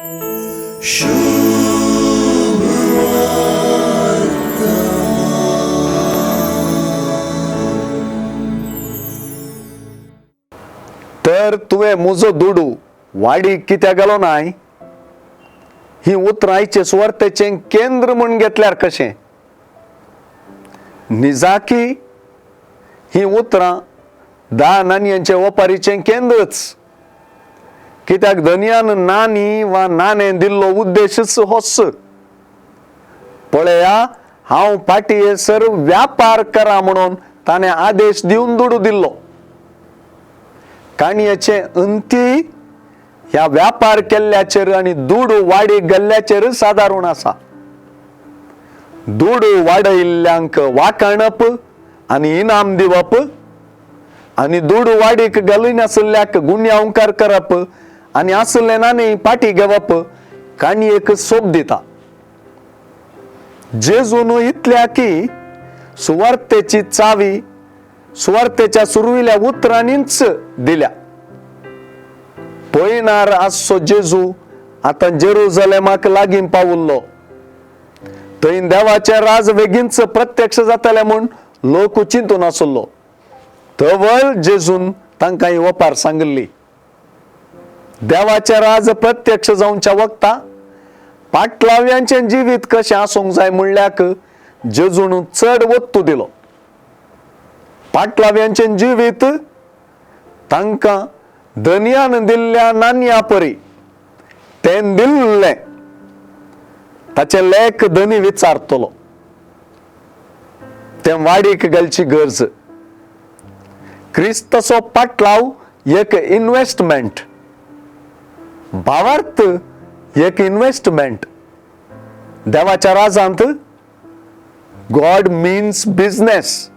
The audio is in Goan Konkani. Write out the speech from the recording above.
तर तुवें म्हजो दुडू वाडीक कित्याक गेलो नाय? ही उतरां आयचे सुवार्तेचें केंद्र म्हूण घेतल्यार कशें? निजाकी ही उतरां धा नानयांचे ओपारीचें केंद्रच. कित्याक धनयान नानी वा नाणें दिल्लो उद्देशच होच. पळया, हांव फाटीं येसर व्यापार करा म्हणून ताणें आदेश दिवन दुडू दिल्लो. काणयेचें अंती ह्या व्यापार केल्ल्याचेर आनी दुडू वाडीक गेल्ल्याचेर सादारण आसा. दुडू वाडयिल्ल्यांक वाखाणप आनी इनाम दिवप आनी दुडू वाडीक घालिनासल्याक गुन्यांवकार करप आनी आसलें नानी पाटी घेवप काणयेक सोब दिता. जेजून इतल्या की सुवार्तेची चावी सुवार्तेच्या सुरविल्या उतरांनीच दिल्या. पयणार आसचो जेजू आतां जेरुजलेमाक लागीं पावुल्लो. थंय देवाचें राज बेगीनच प्रत्यक्ष जातलें म्हूण लोक चिंतून आसलो. तवळ जेजून तांकां ही ओपार सांगिल्ली. देवाचें राज प्रत्यक्ष जावच्या वखता पाटलाव्यांचें जिवीत कशें आसूंक जाय म्हणल्याक जेजून चड वत्तू दिलो. पाटलाव्यांचें जिवीत तांकां धनयान दिल्ल्या नान्या परी तें दिल्लें ताचें लेख धनी विचारतलो. तें वाडीक घालची गरज. क्रिस्ताचो पाटलाव एक इन्वेस्टमेंट, भावार्थ एक इन्वेस्टमेंट. देवाच्या राजांत गॉड मिन्स बिझनेस.